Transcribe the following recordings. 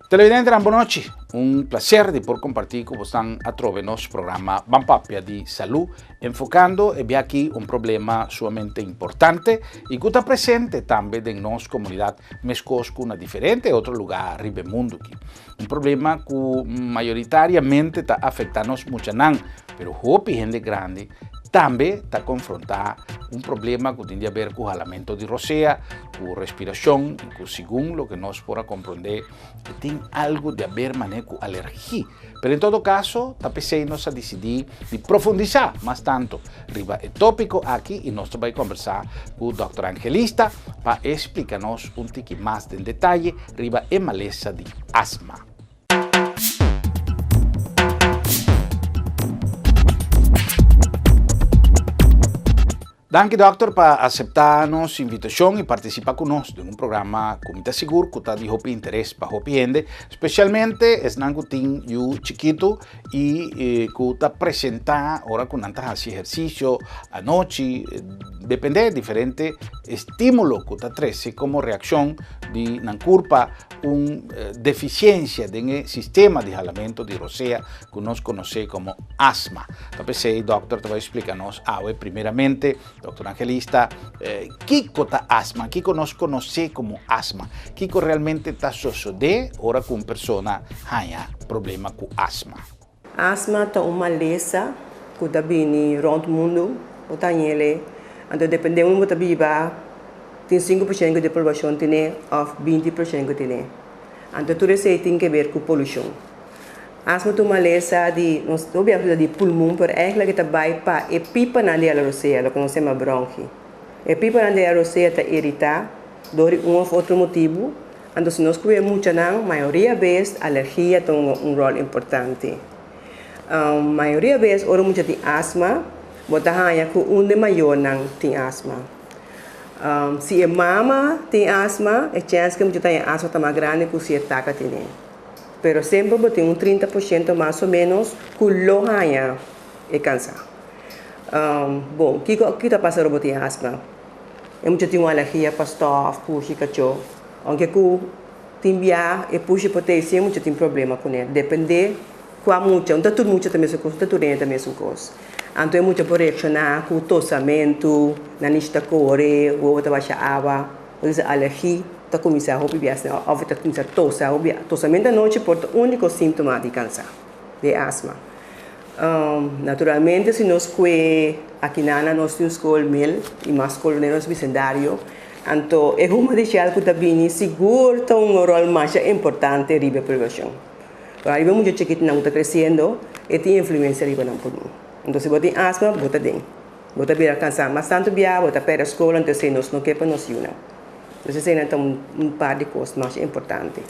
Televidentenan bon nochi. Un placer di por comparti cu bosnan atrobe nos programa Ban Papia di Salud, enfocando e biaki un problema sumamente importante y cu ta presente tambe den nos comunidad mescos cu na diferente otro lugar riba e mundo aki. Un problema cu mayoritariamente ta afecta nos muchanan, pero hopi hende grandi tambe ta confronta un problema cu tin di haber cu halamento di rosea, cu respiracion y cu segun loke nos por a comprende e tin algo di haber mane cu alergi. Pero en todo caso ta p'esey nos a dicidi di profundisa mas tanto riba e topico aki y nos ta bay conversa cu Dòkter Angelista pa e splica nos un tiki mas den detaye riba e malesa di asma. Danki dòkter pa aseptá nos invitashon i partisipá ku nos den un programa ku mi ta sigur ku ta di hopi interes pa hopi hende, spesialmente esnan ku tin yu chikitu i ku ta presentá ora ku nan ta hasi ehersisio anochi, dependé diferente estímulo ku ta trese komo reakshon di nan kurpa. Un deficiencia den e sistema di halamento di rosea cu nos conoce como asma. Ta p'esey dokter ta bay splica nos awe primeramente, dokter Angelista, kico ta asma, kico nos conoce como asma, kico realmente ta sosode ora cu un persona haña problema cu asma. Asma ta un malesa ku ta bini rònt mundu, bo ta hañ'el, anto dependé unda bo ta biba tin 5% di e poblashon tene òf 20% tene. Anto tur esei tin ke ber ku polushon. Asma ta un malesa di, nos ta hopi di pulmon, pero eigentlik e ta bai pa e pipanan di alerosea, loke nos yama bronchi. E pipanan di alerosea ta iritá dor di un òf otro motibu. Anto si nos ku e muchanan, mayoria bes alergia ta hunga un ròl importante. Mayoria bes ora un mucha tin asma, bo ta haña ku un di e mayornan tin asma. Si e mama tin asma, e chèns ku e mucha ta haña asma ta mas grandi ku si e taka tene. Pero semper bo tin un 30% mas o ménos ku lo haña e kansa. Bon, kiko ta pasa ora bo tin asma? E mucha tin un alergia pa stòf, pushi, kachó. Ounke ku tin bia e pushi por ta si e mucha tin problema kuné. Dependé kua mucha. No ta tur mucha ta mesun kos, no ta tur hende ta mesun kos. Anto e mucha por reakshoná ku tosamentu, nanishi ta kore, wowo ta basha awa. Por eso alergi ta kuminsá hopi bia asina òf e ta kuminsá tosa hopi bia. Tosamentu anochi por ta úniko síntoma di kansá, di asma. Naturalmente si nos kue akinan na nos tin skol mil i mas skol den nos bisendario, anto e huma di shell ku ta bini sigur ta un ròl masha importante riba e poblashon. Pasobra riba e mucha chikitunan ku ta kresiendo e tin influensia riba nan pulmon. Anto si bo tin asma bo ta den, bo ta bira kansá mas tantu bia, bo ta pèrdè skol, anto esei nos no ke pa nos yunan. Entonces eseinan ta un par di kos masha importante.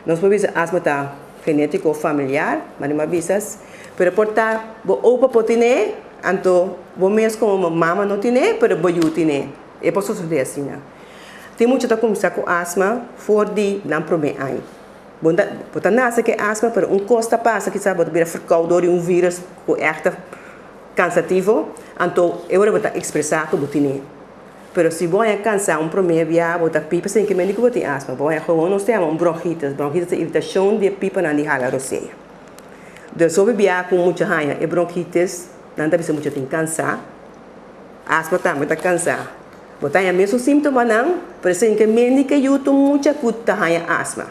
Nos por bisa asma ta genétiko familiar, manera mi a bisa, pero por ta bo opa por tine, anto bo mes komo mama no tine, pero bo yu tine. E por sosodé asina. Tin mucha ta kuminsá ku asma for di nan promé aña. Bo ta bo ta nase ku e asma, pero un kos ta pasa, kisas bo ta bira ferkou dor di un vírus ku ègt ta kansativo, anto e ora bo ta ekspresá ku bo tine. Pero si bo haña kansa un promé bia bo ta pipa sin ke mende ku bo tin asma. Bo haña gewoon nos ta yama un bronchitis. Bronchitis ta iritashon di e pipanan di hala rosea. Dus hopi bia ku mucha haña e bronchitis nan ta bisa mucha tin kansa. Asma tambe ta kansa. Bo ta haña mesun símtomanan pero sin ke mende ke yu tur mucha ku ta haña asma.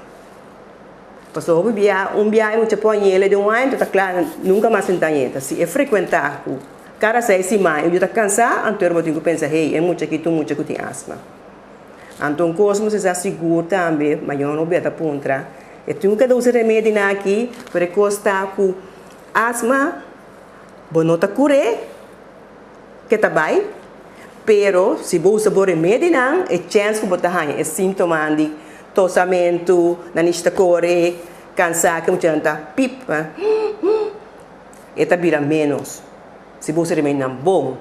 Pasobra hopi bia un bia e mucha por hañ'el den un aña ta kla nunka mas sinta hañ'el. Ta si e frekuentá ku Kada seis siman e yu ta kansá, anto bo tin ku pensa, Hey, e mucha aki ta un mucha ku tin asma. Anto un kos mester sa sigur tambe, mayor no bia ta puntra, e tin ku keda usa remedinan aki, pero e kos ta ku asma bo no ta kur'é ke ta bai, pero si bo usa bo remedinan e chèns ku bo ta haña e síntomanan di tosamentu, nanishi ta kore, kansá, ke muchanan ta pip, E ta bira ménos si bo usa remedinan bon.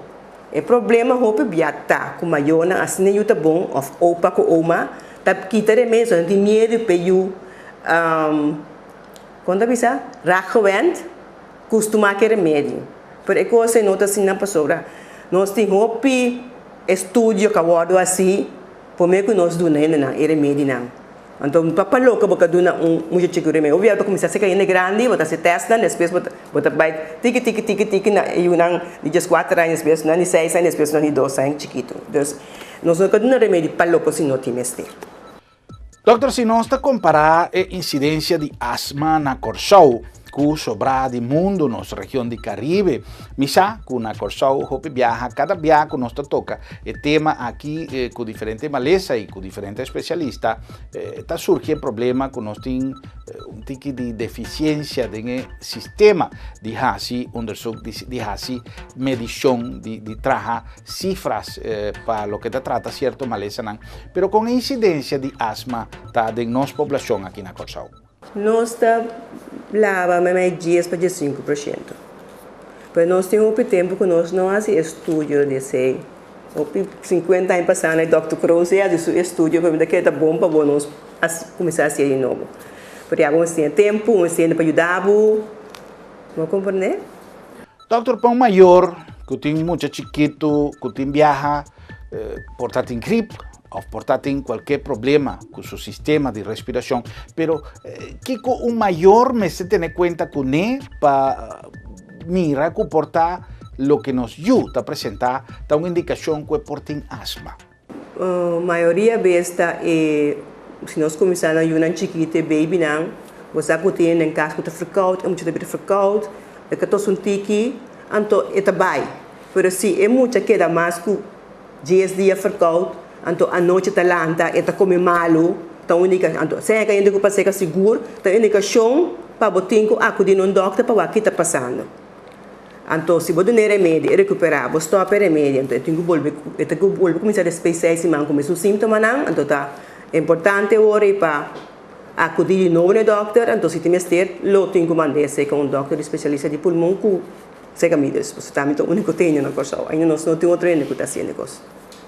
E problema hopi bia ta ku mayornan asina yu ta bon òf opa ku oma ta kita remedi so nan tin miedu p'e yu kon ta bisa rak gewend kustumá ku e remedi. Pero e kos ei no ta asina pasobra nos tin hopi estudio ku a wòrdu hasi promé ku nos duna hendenan e remedinan. Anto pa loke bo ka duna un mucha chikitu remedi. Obvio bo ta kuminsá seka hende grandi, bo ta hasi tèstnan, despues bo ta bai tiki tiki tiki tiki na e yunan di dieskuater aña, despues nan di seis aña, despues nan di dos aña chikitu. Dus nos no ka duna remedi pa loke si no tin mester. Dòkter, si nos ta kompará e insidensia di asma na Kòrsou ku sobrá di mundu, nos region di Karibe, mi sa ku na Kòrsou hopi biaha kada bia ku nos ta toka e tema aki ku diferente malesa i ku diferente espesialista, ta surgi e problema ku nos tin un tiki di defisiensia den e sistema di hasi onderzoek, di hasi medishon, di traha sifras pa loke ta trata sierto malesanan. Pero kon e insidensia di asma ta den nos poblashon aki na Kòrsou? Nos ta laba meimei dies pa diesinku por shento. Pero nos tin hopi tempu ku nos no hasi estudio di esei. Hopi sinkuenta aña pasá na dòkter Kroos e hasi su estudio pero mi ta kere ta bon pa bo nos kuminsá hasié di nobo. Pero ya bo mester tin e tempu, bo mester hende pa yuda bo. Bo komprendé? Dòkter pa un mayor ku tin mucha chikitu ku tin biaha por ta tin grip òf por ta tin kualke problema ku su sistema di respirashon, pero kiko un mayor mester tene kuenta kuné pa mira ku por ta loke nos yu ta presentá ta un indikashon ku e por tin asma? Mayoria bes ta e, si nos kuminsá na yunan chikito, e babynan, bo sa ku tin den kas ku ta ferkoud, e mucha ta bira ferkoud, e ka tos un tiki, anto e ta bai. Pero si e mucha keda mas ku dies dia ferkoud, anto anochi ta lanta, e ta kome malu, ta un indikashon, anto seña ka hende ku pas'é ka sigur, ta un indikashon pa bo tin ku akudí na un dòkter pa wak ki ta pasando. Anto si bo dun'é remedi, e rekuperá, bo stòp e remedi, anto e tin ku bolbe, e ta ku bolbe kuminsá despues seis siman ku mesun síntomanan, anto ta importante ora ei pa akudí di nobo na e dòkter, anto si tin mester lo tin ku mand'é serka un dòkter di spesialista di pulmon ku serka mi dus, pasobra ta mi ta úniko tende na Kòrsou, ainda nos no tin otro hende ku ta hasiendo e kos.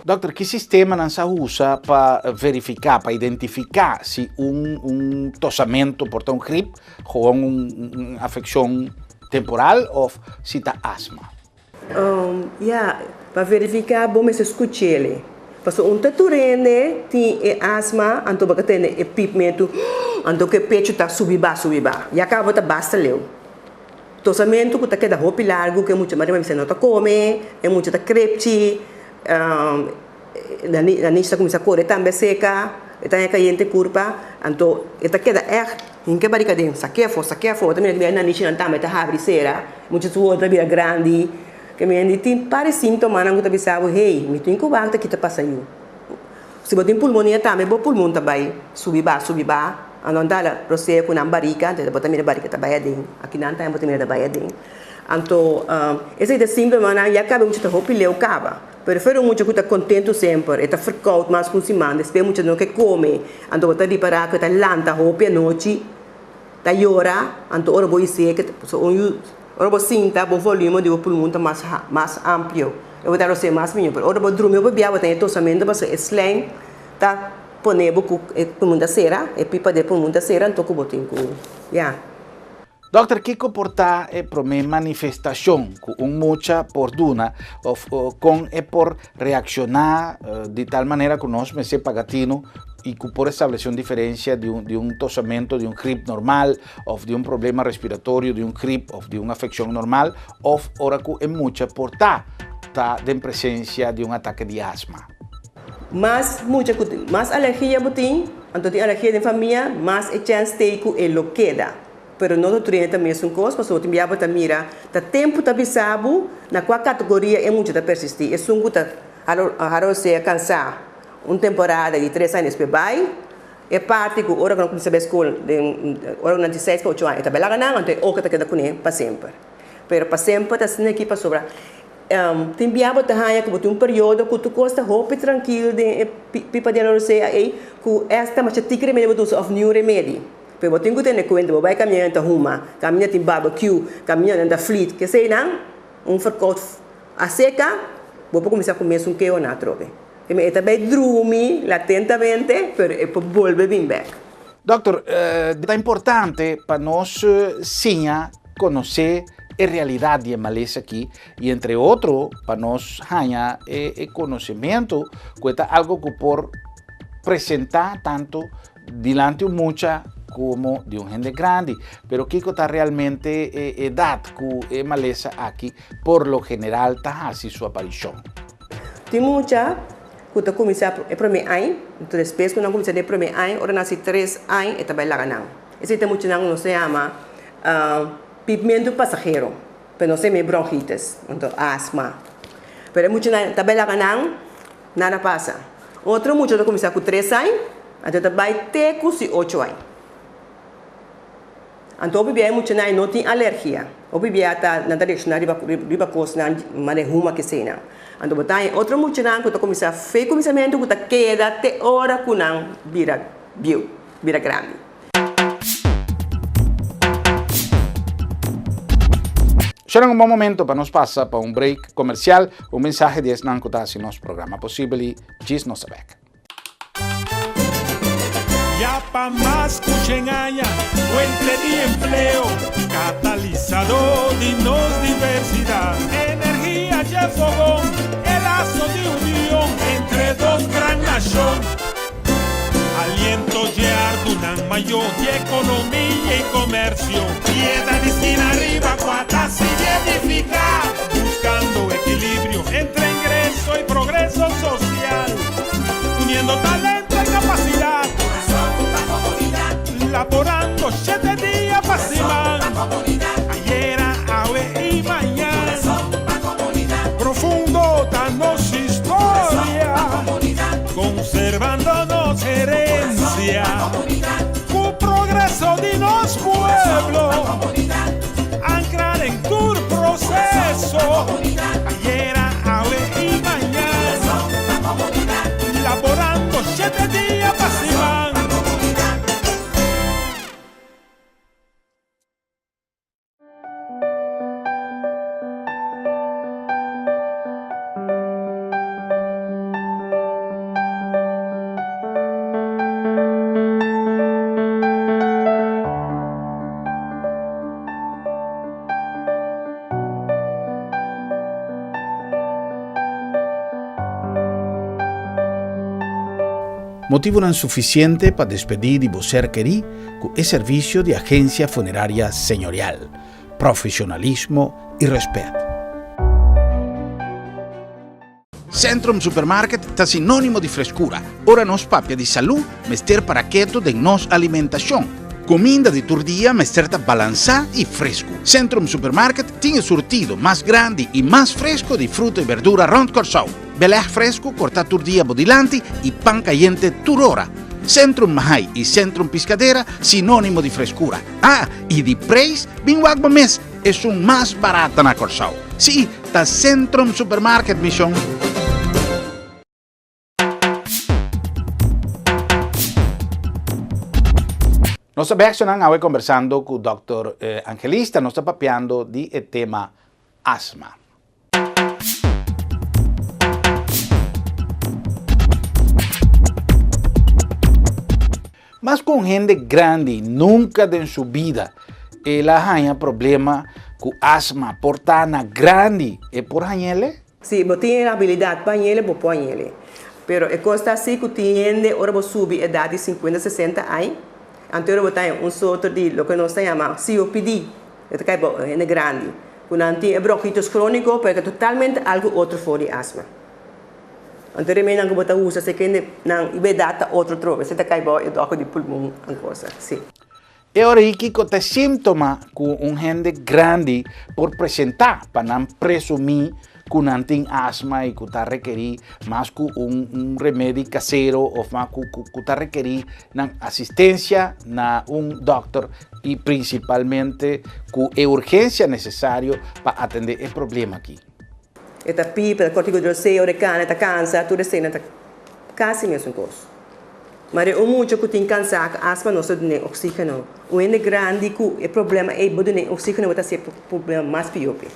Dòkter, ki sistemanan sa usa pa verifiká, pa identifiká si un un tosamentu por ta un grip, gewoon un un afekshon Temporal of si ta asma? Ya, pa verifica bo mester scuchele. Pasobra un ta tur hende tin e asma, anto bo ka tende e pipmentu, anto ku e pecho ta subi ba subi ba. Ya caba ta basta leu. Tosamentu ku ta keda hopi largu ku e mucha mari mester no ta come, e mucha ta krepchi, Nanish ta kuminsá kore tambe seka, e ta haña kayente kurpa, anto e ta keda ègt hinka e barika den, sak'é afó, sak'é afó, bo ta mira ku e nanishinan tambe ta habri sera, mucha su wowo ta bira grandi, ke mende tin par di síntomanan ku ta bisa bo, hey, mi tin ku wak ta kita pasa yu. Si bo tin pulmonia tambe bo pulmon ta bai subi ba, subi ba, anto nan ta hala rosea ku nan barika, anto bo ta mira barika ta bai aden, akinan tambe bo ta mira ta bai aden. Anto esei ta síntomanan ya kaba mucha ta hopi leu kaba. Preferi un mucha ku ta kontentu semper, e ta ferkout mas ku un siman, despues e mucha no ke kome, anto bo ta ripará ku e ta lanta hopi anochi, ta yora, anto ora bo is'é ke ta un yu, ora bo sinta bo volumen di bo pulmon ta mas mas amplio, e bo ta ros'é mas mihó, pero ora bo drumi hopi bia bo ta e tosamentu pasobra e slijm ta pone bo ku e pulmon ta sera, e pipa di e pulmon ta sera anto ku bo tin ku ya. Dòkter, kiko por ta e promé manifestashon ku un mucha por duna òf kon e por reakshoná di tal manera ku nos mester paga tinu i ku por establesé un diferensia di un di un tosamentu di un grip normal òf di un problema respiratorio di un grip òf di un afekshon normal òf ora ku e mucha por ta ta den presensia di un atake di asma? Mas mucha ku mas alergia bo tin, anto tin alergia den famia, mas e chèns t'ei ku e lo keda. Pero no ta tur hende ta mesun kos, pasobra tin bia bo ta mira ta tempu ta bisa bo na kua kategoria e mucha ta persistí. Esun ku ta hara osea kansá un temporada di tres aña despues bai, e parti ku ora ku nan kuminsá bai skol den ora ku nan tin seis pa ocho aña e ta bai laga nan, anto e oka ta keda kuné pa semper. Pero pa semper ta asina aki pasobra tin bia bo ta haña ku bo tin un periodo ku tur kos ta hopi trankil den e pipa di alorosea ei ku esta masha tiki remedi bo ta usa òf niun remedi. Pero bo tin ku tene kuenta, bo bai kaminda nan ta huma, kaminda tin barbecue, kaminda nan ta flit, keseinan un verkoud a seka, bo por kuminsá ku mesun keo nan atrobe. E ta bai drumi latentamente, pero e por bolbe bin bèk. Dòkter, ta importante pa nos siña konosé e realidat di e malesa aki i entre otro pa nos haña e konosementu ku e ta algu ku por presentá tantu. Dilanti un mucha como di un hende grandi. Pero kico ta realmente e edad cu e malesa aki por lo general ta haci su aparicion? Tin mucha cu ta cuminsa e prome añ, enton despues cu nan cuminsa den e prome añ, ora nan haci tres añ e ta bay laga nan. Esey ta muchanan cu nos ta yama pipmento pasahero, pero nos ta yama e bronchitis, anto asma. Pero e muchanan ta bay laga nan. Nada pasa. Otro mucha ta kuminsá ku tres añ, anto ta bai te ku si ocho añ. Anto hopi bia e muchanan no tin alergia. Hopi bia ta nan ta reakshoná riba riba kosnan manera huma keseinan. Anto bo ta haña otro muchanan ku ta kuminsá fe kuminsamentu ku ta keda te ora ku nan bira bieu, bira grandi. Shona un bon momento pa nos pasa pa un break comercial, un mensahe di esnan cu ta haci nos programa posibel y djis nos ta bek. Ya pa mas cu shen aña, fuente di empleo, catalizador di nos diversidad. Energia dje fogon, e lazo di union entre dos gran nacion. Aliento dje ardunan mayó di ekonomia i komersio. Piedra di skina riba kua ta sigui edifiká, buskando ekilibrio entre ingreso i progreso sosial, uniendo talento i kapasidat, laborando shete dia pa siman, ayera, awe i mañan. Profundo ta nos historia. Conservando nos herencia Cu progreso di nos pueblo Ancra den tur proceso Ayera, awe y mañan Laborando shete dia pa siman. Motivonan sufisiente pa despedí di bo ser kerí ku e servisio di Agencia Funeraria Señorial, profesionalismo y respet. Centrum Supermarket ta sinónimo di frescura. Ora nos papia di salú, mester para keto den nos alimentacion. Cuminda di tur dia mester ta balansá y fresco. Centrum Supermarket tin e surtido mas grandi y mas fresco di fruta y berdura rond Kòrsou. Beleg fresco cortá tur dia bo dilanti y pan cayente tur ora. Centrum Mahay y Centrum Piscadera sinónimo di frescura. Ah, y di prijs, bin wak bo mes, esun mas barata na Kòrsou. Sí, ta Centrum Supermarket, mi shon. Nos ta bek sonan awe conversando cu Dòkter Angelista, nos ta papiando di e tema asma. Mas ku un hende grandi nunka den su bida el a haña problema ku asma por ta na grandi e por hañ'ele? Si bo tin e abilidat pa hañ'ele bo por hañ'ele. Pero e kos ta asi ku tin hende ora bo subi edat di sinkuenta sesenta aña anto ora bo ta haña un sorto di loke nos ta yama COPD e ta kai bo hende grandi Ku nan tin e bronquitis crónico, pero ta totalmente algo otro for di asma. Anto remedinan ku bo ta usa se kende nan i bedat ta otro trobe, se ta kai bou e dòkter di pulmon an cosa, si. E ora ei kiko ta e síntoma ku un hende grandi por presentá pa nan presumí ku nan tin asma i ku ta rekerí mas ku un un remedi kasero òf mas ku ku ta rekerí nan asistensia na un dòkter i prinsipalmente ku e urgensia nesesario pa atendé e problema aki. E ta pipa, e ta kòrti ku droseo, e kana, e ta kansa, tur esei nan ta kasi mesun kos. Ma den un mucha ku tin kansa ku asma nos ta dun'é oksígeno. Un hende grandi ku e problema ei bo dun'é oksígeno bo ta hasi e problema mas pió p'e.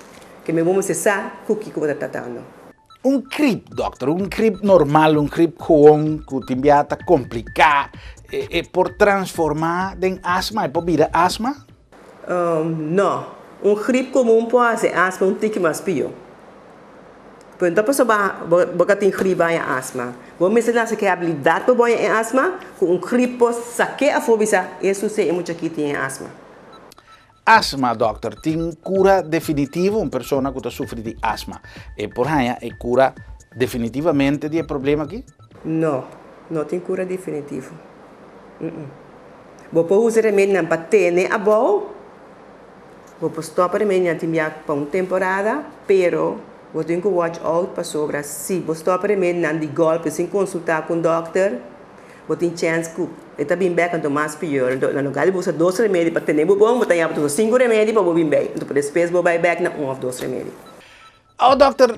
Ke mi bo mester sa ku kiko bo ta tratando. Un grip, dòkter, un grip normal, un grip gewoon ku tin bia ta kompliká, e por transformá den asma? E por bira asma? Nò. Un grip komun por hasi asma un tiki mas pió. Pero no ta pasobra bo ka tin grip haña asma. Bo mester nase ku e abilidat pa bo haña e asma, ku un grip por sak'é afó bisa e susé e mucha aki tin e asma. Asma, dòkter, tin kura definitivo? Un persona ku ta sufri di asma e por haña e kura definitivamente di e problema aki? No, no tin kura definitivo. Bo por usa remedinan pa tene abou, bo por stòp e remedinan tin bia pa un temporada, pero bo tin ku watch out pasobra si bo stòp e remedinan di gòlpe sin konsultá ku un dòkter, Bo tin chèns ku e ta bin bèk anto mas pior. Anto na lugar di bo usa dos remedi pa tene bo bon, bo ta yama ta usa sinku remedi pa bo bin bei. Anto pa despues bo bai bèk na un òf dos remedi. Oh dòkter,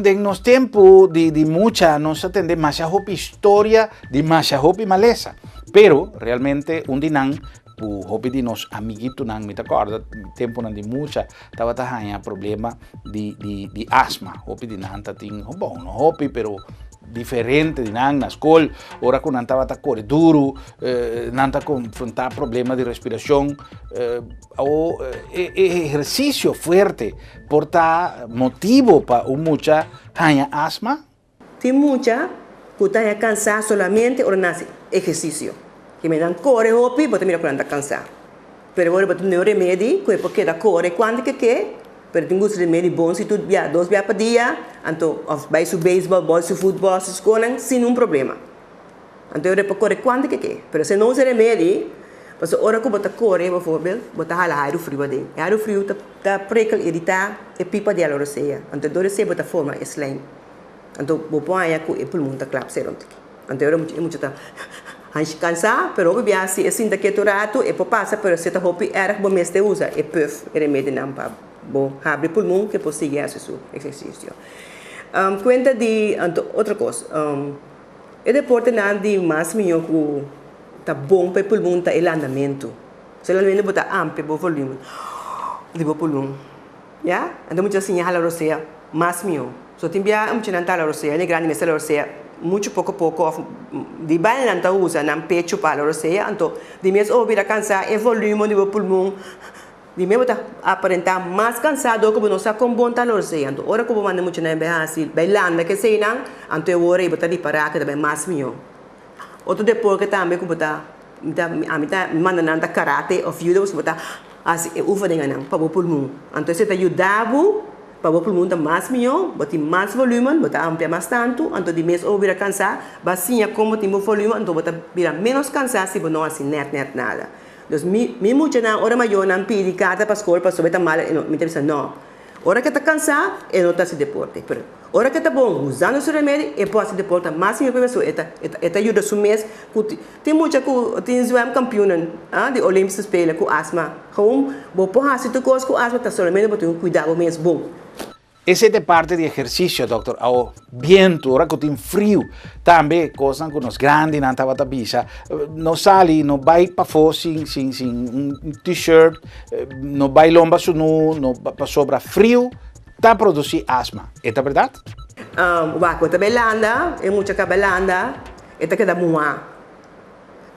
den nos tempu di mucha nos a tende masha hopi historia di masha hopi malesa. Pero realmente un di nan ku hopi di nos amiguitonan, mi ta kòrda tempunan di mucha, tabata haña problema di asma. Hopi di nan ta tin, bon, no hopi, pero diferente di nan na skol, ora ku nan tabata kore duru, nan ta konfrontá problema di respirashon. O e ehersisio fuerte por ta motibo pa un mucha haña asma? Tin mucha ku ta haña kansá solamente ora nan hasi ehersisio. Kimen nan kore hopi, bo ta mira ku nan ta kansá. Pero ora bo ta duna un remedi ku e por keda kore kuantu ke ke, pero tin gusta remedi bon si tur bia, dos bia pa dia, anto òf bai su beisbòl, bòl su futbòl, su skolnan sin un problema. Anto e ora e por kore kuantu ke ke. Pero si no usa remedi, pasobra ora ku bo ta kore bovoorbeeld, bo ta hala airu friu aden. E airu friu ta ta prekel, iritá e pipa di alorosea. Anto dor esei bo ta forma e slijm. Anto bo por haña ku e pulmon ta klap sera un tiki. Anto e ora e mucha ta hanshi kansá, pero hopi bia si e sinta ketu ratu e por pasa, pero si ta hopi erg bo mester usa e puf, e remedinan pa bo habri pulmon ku e por sigui hasi su ehersisio. Kuenta di anto otro kos, e deportenan di mas mihó ku ta bon pa e pulmon ta e landamentu. So e landamentu bo ta amplia bo volumen di bo pulmon. Ya, anto mucha siña hala rosea mas mihó. So tin bia e muchanan ta hala rosea, hende grandi mester hala rosea muchu poko poko òf di baña nan ta usa nan pechu pa hala rosea, anto di mes ora bo bira kansá e volumen di bo pulmon di mes bo ta aparentá mas kansá dor ku bo no sa kon bon ta hala rosea. Anto ora ku bo manda e muchanan bai hasi bai landa keseinan, anto e ora ei bo ta ripará ku ta bai mas mihó. Otro deporte tambe ku bo ta ami ta manda nan ta karate òf judo pasobra bo ta hasi e oefeninganan pa bo pulmon. Anto esei ta yuda bo pa bo pulmon ta mas mihó, bo tin mas volúmen, bo ta amplia mas tantu, anto di mes ora bo bira kansá, bo a siña kon bo tin bo volúmen, anto bo ta bira ménos kansá si bo no hasi nèt nèt nada. Dus mi mi muchanan ora mayornan pidi karta pa skol pasobra e ta mal mi ta bisa nò. Ora ke ta kansá e no ta hasi deporte, pero ora ke ta bon usando su remedi e por hasi deporte mas mihó pasobra e ta e ta yuda su mes ku tin mucha ku tin zwemkampioenen di Olympische Spelen ku asma. Gewoon bo por hasi tur kos ku asma ta solamente bo tin ku kuida bo mes bon. Esei ta e parti di ehersisio, dòkter. Awo, bientu, ora ku tin friu, tambe kosnan ku nos grandinan tabata bisa, no sali, no bai pafó sin sin sin un t-shirt, no bai lomba sunú, no pasobra friu ta produsí asma. E ta bèrdat? Wak, bo ta bai landa, e mucha ka bai landa, e ta keda muhá.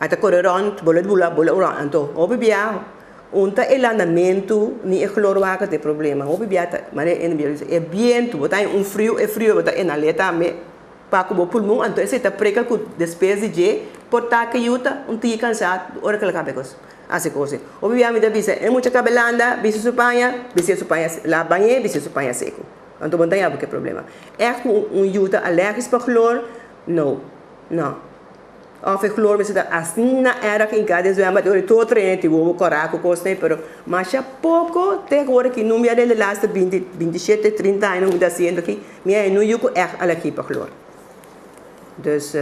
A ta kore rònt, bolo di bula, bolo rònt. Anto, hopi bia, un ta e landamentu ni e klor wak ta e problema. Hopi bia ta, manera e bia bisa, e bientu, bo ta haña un friu, e friu bo ta inhal'é tambe pa ku bo pulmon, anto esei ta preka ku despues di dje por ta ke yu ta un tiki kansá ora ku el a kaba e kos, hasi kos. Hopi bia mi ta bisa, e mucha kaba landa, bisti su paña, bisti su paña, laba bañ'é, bisti su paña seku. Anto bo no ta haña bo ke problema. Ègt ku un yu ta alèrgis pa klor? No, no. Of e klor mester ta asina erg hinká den zwembad ora tur otro hende tin wowo kòrá ku kosnan pero masha poko te ora ki no mi a den de laste binti binti shete trinta aña mi ta hasiendo aki mi a no yu ku ègt alergi pa klor dus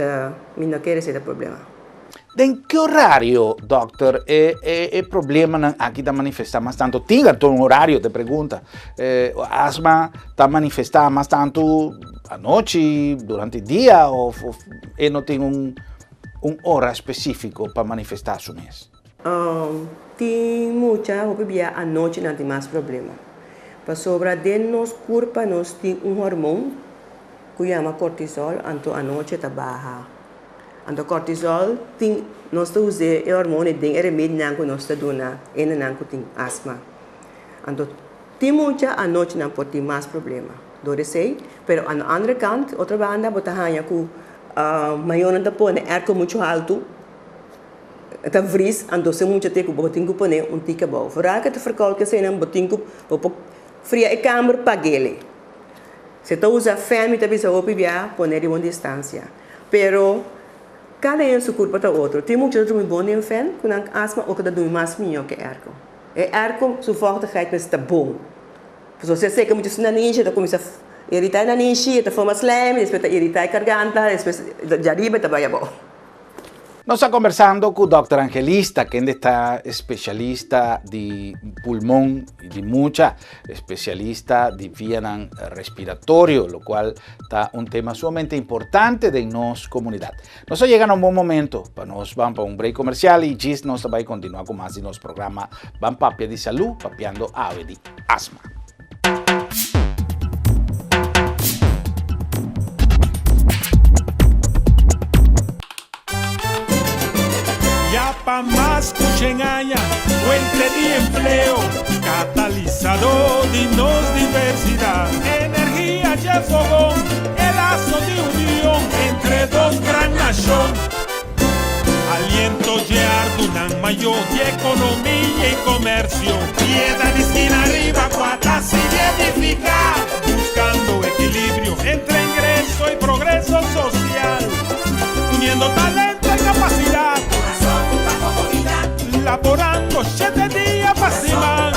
mi no kere esei ta problema. Den ki orario dòkter e e problemanan aki ta manifestá mas tantu? Tin anto un orario te pregunta. Asma ta manifestá mas tantu anochi, durante dia òf e no tin un un ora spesífiko pa manifestá su mes? Tin mucha hopi bia anochi nan tin mas problema. Pasobra den nos kurpa nos tin un hormon ku yama kortisol anto anochi e ta baha. Anto kortisol tin nos ta us'é e hormon ei den e remedinan ku nos ta duna hendenan ku tin asma. Anto tin mucha anochi nan por tin mas problema. Dor esei, pero aan de andere kant, otro banda, bo ta haña ku mayornan ta pone airco muchu haltu, ta vries, anto si mucha te ku bo tin ku pone un tiki abou. Vooral ku ta verkoud ku eseinan bo tin ku bo por fria e kamber pag'el. Si ta usa fan mi ta bisa hopi bia pone riba un distansia. Pero kada hende su kurpa ta otro. Tin mucha ta drumi bon den fan ku nan asma otro ta drumi mas mihó ku e airco. E airco su vochtigheid mester ta bon. Pasobra si e seka muchu su nanishi e ta kuminsá iritá e nanishi, e ta forma slijm, despues ta iritá e karganta, despues djariba e ta bai abou. Nos ta kombersando ku Dòkter Angelista, kende ta spesialista di pulmon i di mucha, spesialista di vianan respiratorio, lokual ta un tema sumamente importante den nos komunidat. Nos a yega na un bon momento pa nos ban pa un break komersial i djis nos ta bai kontinuá ku mas di nos programa Ban Papia di Salú, papiando awe di asma. Ya pa mas ku shen aña, fuente di empleo, katalisadó di nos diversidat. Energia dje fogon, e laso di union entre dos gran nashon. Aliento dje ardunan mayó di ekonomia i komersio. Piedra di skina riba kua ta sigui edifiká, buskando ekilibrio entre ingreso i progreso sosial, uniendo talento i kapasidat, laborando shete dia pa siman,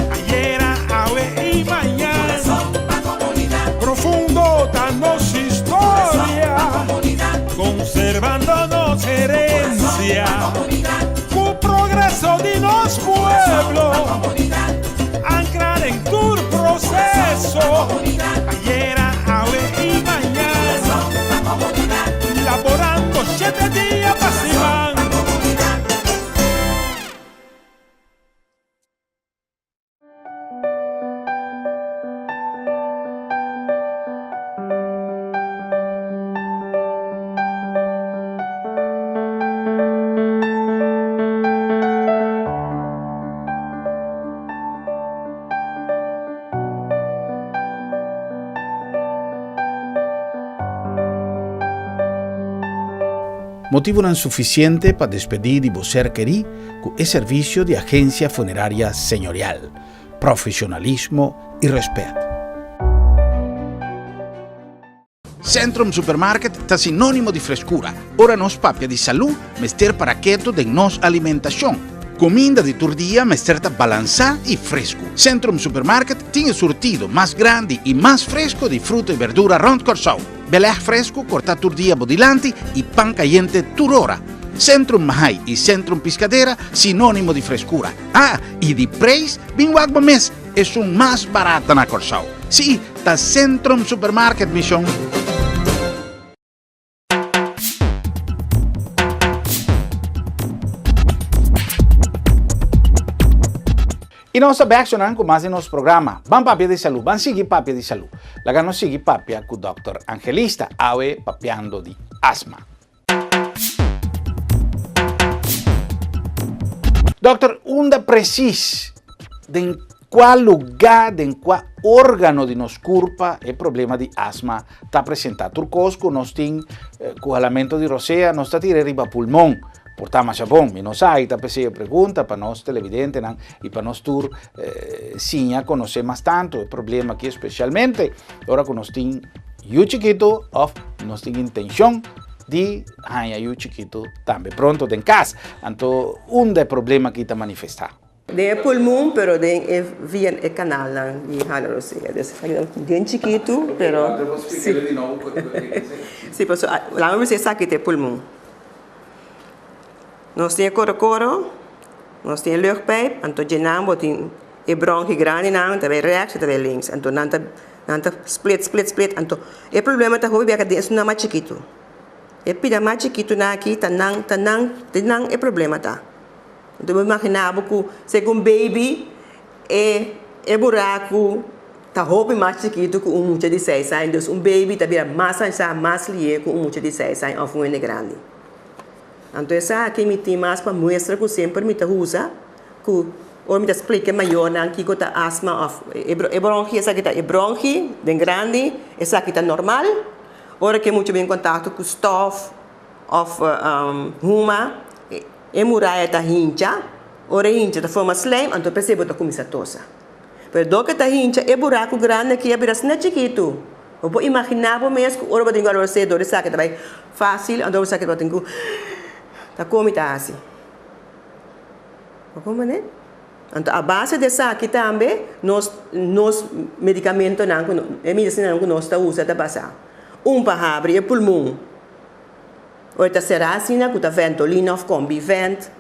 ayera, awe i mañan. Profundo ta nos historia. Conservando nos herencia Cu progreso di nos pueblo Ancra den tur proceso Ayera, awe y mañan Laborando shete dia pa siman. Motivonan sufisiente pa despedí di bo ser kerí ku e servisio di Agencia Funeraria Señorial, profesionalismo y respet. Centrum Supermarket ta sinónimo di freskura. Ora nos papia di salú, mester para ketu den nos alimentashon. Kuminda di tur dia mester ta balansá i fresku. Centrum Supermarket tin e surtido mas grandi i mas fresku di fruta i berdura rònt Kòrsou. Belèg fresku kortá tur dia bo dilanti i pan kayente tur ora. Centrum Mahai i Centrum Piscadera sinónimo di freskura. Ah, i di preis, bin wak bo mes, esun mas barata na Kòrsou. Sí, ta Centrum Supermarket, mi shon. I nos ta bek sonan ku mas di nos programa. Ban papia di salú, ban sigui papia di salú. Laga nos sigui papia ku Dòkter Angelista, awe papiando di asma. Dòkter, unda presis, den kua lugá, den kua órgano di nos kurpa e problema di asma ta presentá? Tur kos ku nos tin ku halamentu di rosea nos ta tira riba pulmon. Por ta masha bon, mi no sa y ta p'esey e pregunta pa nos televidentenan y pa nos tur siña conoce mas tanto e problema aki especialmente ora cu nos tin yu chikito of nos tin intencion di haña yu chikito tambe pronto den cas. Anto unda e problema aki ta manifesta? Den e pulmon pero den e via e kanalnan di hala rosea. Dus den chikitu pero si. Si pasobra laga mi bisa esaki ta e pulmon. Nos tin e korokoro, nos tin e luchtpijp, anto dje nan bo tin e bronchi grandinan ta bai rechts i ta bai links. Anto nan ta nan ta split split split anto e problema ta hopi bia den esunnan mas chikitu. E pida mas chikitunan aki ta nan ta nan den nan e problema ta. Anto bo imagina bo ku segun baby e e buraku ta hopi mas chikitu ku un mucha di seis aña. Dus un baby ta bira mas ansha, mas lié ku un mucha di seis aña òf un hende grandi. Anto esaki mi tin mas pa muestra ku semper mi ta usa ku Ora mi ta splika e mayornan kiko ta asma òf e bronchi, esaki ta e bronchi den grandi, esaki ta normal. Ora ku e mucha bin kontakto ku stòf òf huma, e muraya ta hincha. Ora e hincha ta forma slijm, anto p'esei bo ta kuminsá tosa. Pero dor ku e ta hincha e buraku grandi aki a bira asina chikitu. Bo por imaginá bo mes ku ora bo tin ku alorosé dor esaki ta bai fásil, anto esaki bo tin ku ta komi ta hasi. Bo comprende? Anto a base di esaki tambe nos nos medicamentonan cu e medicinanan cu nos ta usa ta basa. Un pa habri e pulmon. Ora ta cera asina cu ta Ventolin of Combivent,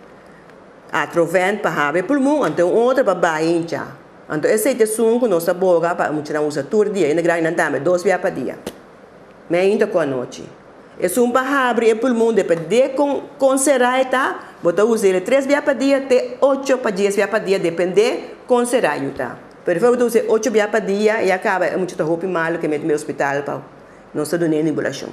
Atrovent pa habri e pulmon, anto un otro pa baha hincha. Anto esey ta esun cu nos ta boga pa e muchanan usa tur dia, y na grandinan tambe, dos bia pa dia. Meinta cu anochi. Esun pa habri e pulmon depende con con será e ta, bo ta usa el tres bia pa dia te ocho pa dies bia pa dia depende con será yu ta. Pero bo ta usa e ocho bia pa dia y a caba e mucha ta hopi malo ke mete hospital pa nos ta dun'e nibulacion.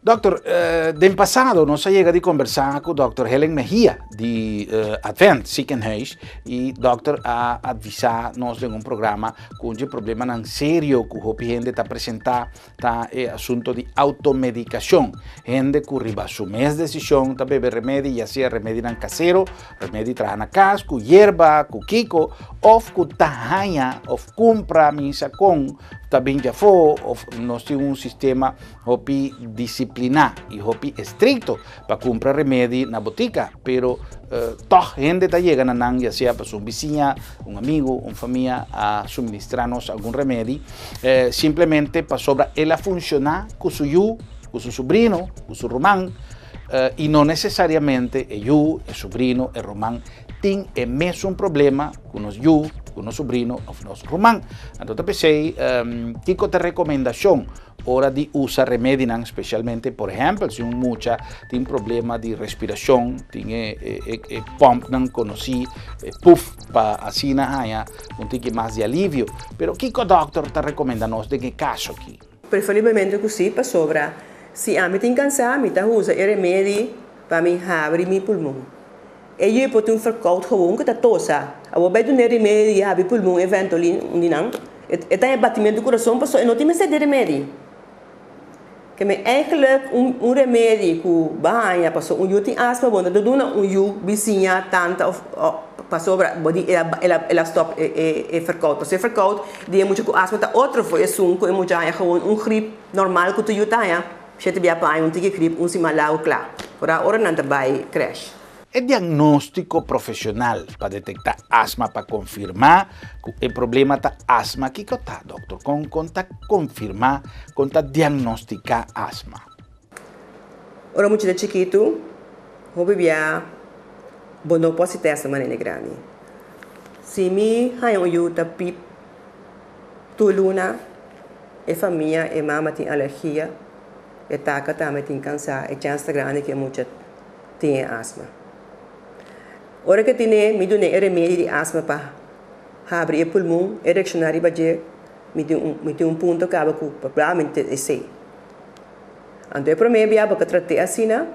Dokter, den pasado nos a yega di kombersá ku Dòkter Helen Mejia di Advent Ziekenhuis i dòkter a advisá nos den un programa ku un dje problemanan serio ku hopi hende ta presentá ta e asunto di automedikashon. Hende ku riba su mes desishon ta bebe remedi, ya sea remedinan kasero, remedi traha na kas ku yerba, ku kiko, òf ku ta haña òf kumpra misa kon ta bin djafó òf nos tin un sistema hopi disipliná i hopi estrikto pa kumpra remedi na botika, pero tòg hende ta yega na nan, ya sea pasobra un bisiña, un amigu, un famia a suministrá nos algun remedi, simplemente pasobra el a funshoná ku su yu, ku su subrino, ku su ruman, i no nesesariamente e yu, e subrino, e ruman tin e mesun problema ku nos yu, ku nos subrino òf nos ruman. Anto ta p'esei, kiko ta rekomendashon? Ora di usa remedinan, specialmente por ehempel si un mucha tin problema di respiracion, tin e e e pompnan conoci, e puf pa asina haña un tiki mas di alivio. Pero kico dokter ta recomenda nos den e caso aki? Preferiblemente cu si, pasobra si ami tin cansa mi ta usa e remedi pa mi habri mi pulmon. E yu por tin un verkoud gewoon cu ta tosa. Awor bay duna e remedi di habri pulmon e Ventolin un di nan. E ta e batimento di curason pasobra e no tin mester di remedi. Ke men eigenlijk un un remedi cu bo a haña pasobra un yu tin asma bo no ta duna un yu bisiña, tanta of pasobra bo di el a el a stop e e verkoud. Pasobra e verkoud di e mucha cu asma ta otro for esun cu e mucha haña gewoon un grip normal cu tur yu ta haña. Shete bia pa aña un tiki grip un siman lago kla. Ora ora nan ta bai crèche. E diagnóstiko profesional pa detektá asma pa konfirmá ku e problema ta asma kiko ta, dòkter? Kon kon ta konfirmá, kon ta diagnostiká asma? Ora mucha ta chikitu, hopi bia bo no por hasi tèst na manera grandi. Si mi haña un yu ta pip tur luna, e famia, e mama tin alergia, e taka tambe tin kansa, e chèns ta grandi ku e mucha tin e asma. Ora ku e tine, mi dun'é e remedi di asma pa habri e pulmon, e reakshoná riba dje, mi tin un mi tin un punto kaba ku probablemente esei. Anto e promé bia bo ka trat'é asina,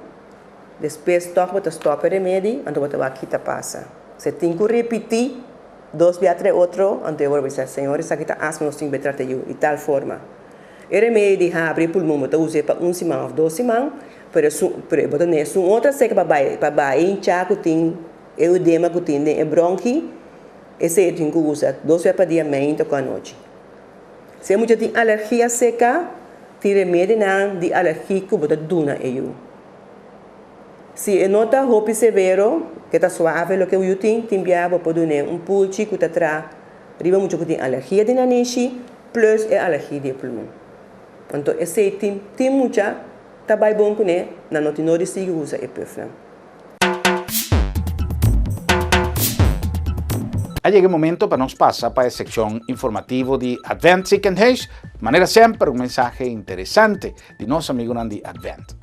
despues tòg bo ta stòp e remedi, anto bo ta wak kita pasa. Se tin ku ripití dos bia tra e otro, anto e wòrdu bisa, Señor esaki ta asma, nos tin ku bai trata yu di tal forma. E remedi di habri e pulmon bo ta us'é pa un siman òf dos siman, pero esun pero bo ta ne esun otro seka pa bai pa bai hinchá ku tin e udema ku tin den e bronchi, esei e tin ku usa dos bia pa dia meinta ku anochi. Si e mucha tin alergia seka, tin remedinan di alergi ku bo ta duna e yu. Si e no ta hopi severo, ke ta suave loke yu tin, tin bia bo por dun'é un pulchi ku ta tra riba mucha ku tin alergia di nanishi plus e alergia di e pulmon. Anto esei tin tin mucha ta bai bon kuné, nan no tin no di sigui usa e pufnan. A yega e momento pa nos pasa pa e seccion informativo di Advent Ziekenhuis. Manera semper un mensahe interesante di nos amigonan di Advent.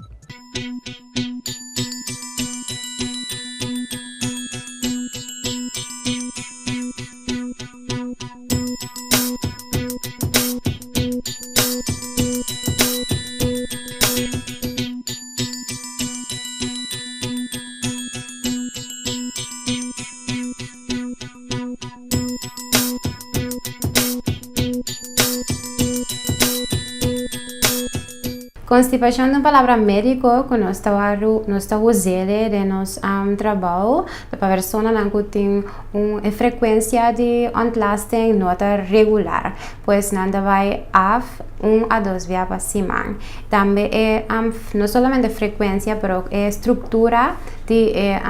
Constipacion ta un palabra medico cu nos ta waru nos ta usele den nos trabao ta pa personanan cu tin un e frecuencia di ontlasting no ta regular pues nan ta bay af un a dos bia pa siman. Tambe e no solamente frecuencia pero e structura di e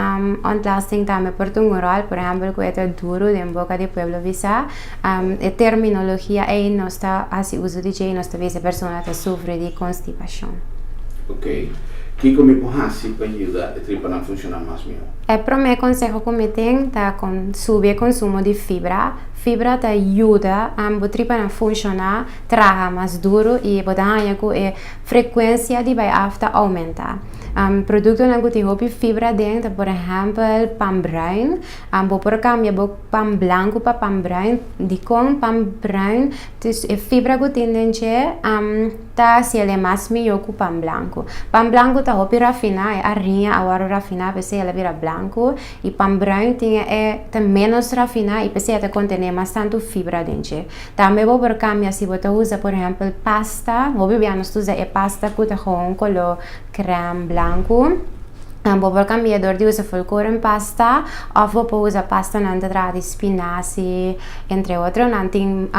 ontlasting tambe por ta un rol por ehempel cu e ta duro den boca di pueblo bisa. E terminologia ei nos ta hasi uso di dje i nos ta bisa e persona ta sufri di konstipashon. Ok. Kiko mi por hasi pa yuda e tripanan funshoná mas mihó? E promé konseho ku mi tin ta kon subi e konsumo di fibra. Fibra ta yuda bo tripanan funshoná, traha mas duru i bo ta haña ku e frekuensia di bai af ta oumentá. Produktonan ku tin hopi fibra den ta por ehèmpel pan bruin. Bo por kambia bo Pan blanku pa pan bruin. Dikon pan bruin? E fibra ku tin den dje ta hasi el e mas mihó ku pan blanku. Pan blanku ta hopi rafiná, e ariña a wòrdu rafiná p'esei el a bira blanku. I pan bruin tin e ta ménos rafiná i p'esei e ta kontené mas tantu fibra den dje. Tambe bo por kambia si bo ta usa por ehèmpel pasta, hopi bia nos ta usa e pasta ku ta gewoon koló krèm blanku. Bo por kambia dor di usa volkoren pasta òf bo por usa pastanan ta traha di spinazi entre otro. Nan tin